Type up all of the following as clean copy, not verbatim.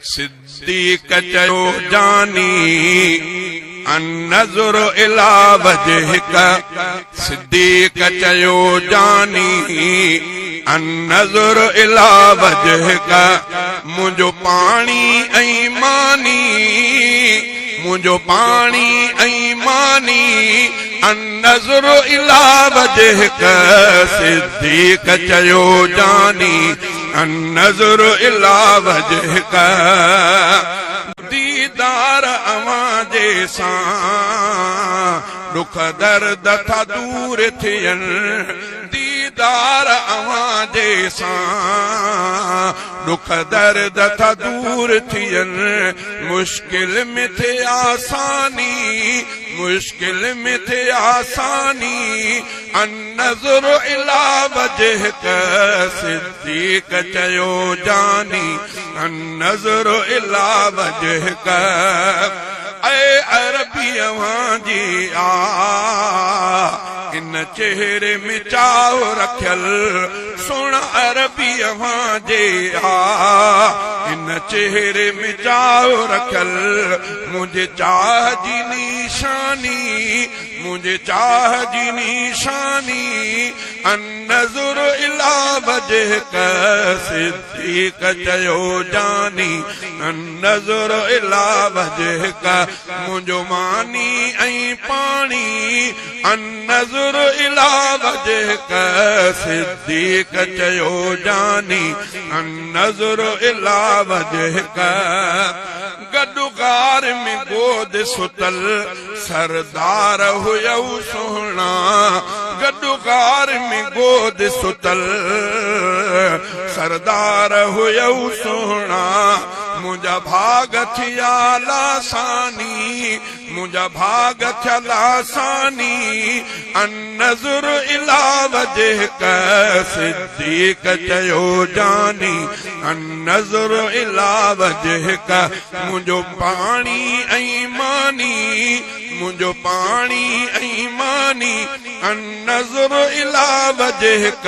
صديق چيو جاني النظر الي وجهڪ صديق چيو جاني النظر الي وجهڪ منهنجو پاڻي ۽ ماني منهنجو پاڻي ۽ ماني النظر الي وجهڪ صديق چيو جاني النظر الي وجهڪ ديدار اوهان جي سان ڏک درد ٿا دور ٿين ديدار اوهان جي سان ڏک درد ٿا دور ٿين مشڪل ۾ ٿئي آساني مشڪل ۾ ٿئي آساني النظر الي وجهڪ صديق چيو جاني النظر الي وجهڪ اي عربي اوهان جي آ ان چهري ۾ چاهه رکيل سهڻا عربي اوهان جي آ ان چهري ۾ چاهه رکيل منهنجي چاهه جي نشاني منهنجي چاهه جي نشاني النظر الي وجهڪ صديق چيو جاني النظر الي وجهڪ منهنجو ماني ۽ پاڻي النظر الي وجهڪ صديق چيو جاني النظر الي وجهڪ گڏ غار ۾ گود ستل سردار هيو سهڻا گڏ غار ۾ گود ستل سردار هيو سهڻا منهنجا ڀاڳ ٿيا لاساني منهنجا ڀاڳ ٿيا لاساني النظر الي وجهڪ صديق چيو جاني النظر الي وجهڪ منهنجو پاڻي ۽ ماني منهنجو پاڻي ۽ ماني النظر الي وجهڪ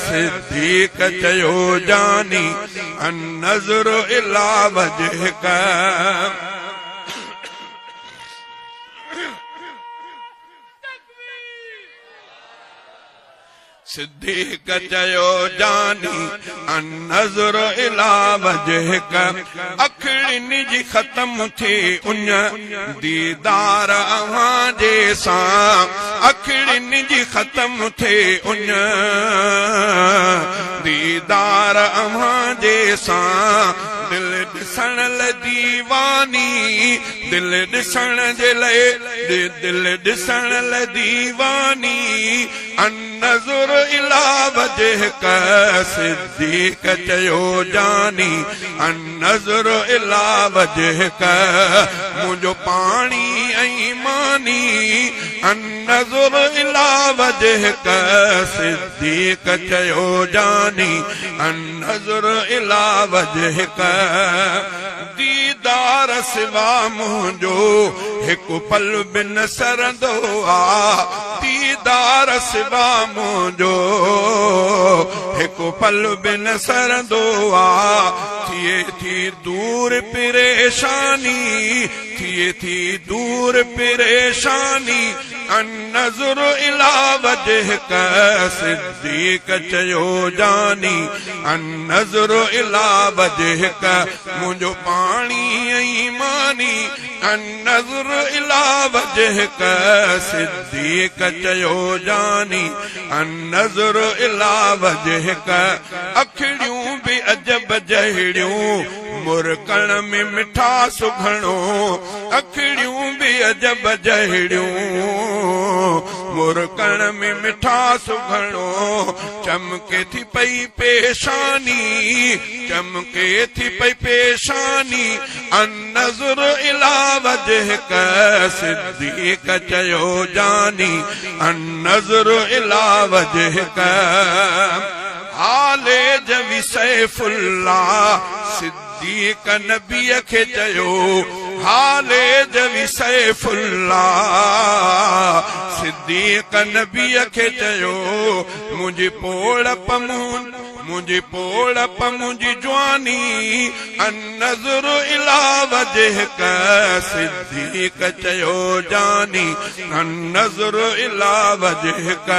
صديق چيو جاني النظر الي وجهڪ. صديق چيو جاني النظر الي وجهڪ اکڙين جي ختم ٿي اڃ ديدار اوهان جي سان اکڙين جي ختم ٿي اڃ ديدار اوهان جي سان دل ڏسڻ لئه ديواني دل ڏسڻ جي لئه دل ڏسڻ لئه ديواني النظر الي وجهڪ صديق چيو جاني النظر الي وجهڪ منهنجو پاڻي ۽ ماني النظر الي وجهڪ صديق چيو جاني النظر الي وجهڪ ديدار سوا منهنجو هڪ پل به نه سرندو آ ديدار سوا منهنجو هڪ پل به نه سرندو آ ٿئي ٿي دور پريشاني ٿئي ٿي دور پريشاني النظر الي وجهڪ صديق چيو جاني النظر الي وجهڪ منهنجو پاڻي ۽ ماني النظر الي وجهڪ صديق چيو جاني النظر الي وجهڪ اکڙيون به عجب جهڙيون مرڪڻ ۾ مٺاس گهڻو اکڙيون به عجب جهڙيون مرڪڻ ۾ مٺاس گهڻو چمڪي ٿي پئي پيشاني چمڪي ٿي پئي پيشاني النظر الي وجهڪ صديق چيو جاني النظر الي وجهڪ حالي جوي سيف الله صديق نبيء کي چيو حالي جوي سيف الله صديق نبيء کي چيو منهنجي پوڙهپ مون. منهنجي پوڙهپ منهنجي جواني، النظر الي وجهک، صديق چيو جاني، النظر الي وجهک،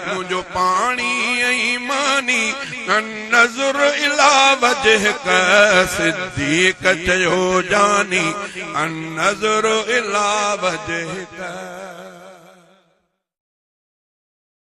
منهنجو پاڻي ۽ ماني، النظر الي وجهک، صديق چيو جاني، النظر الي وجهک.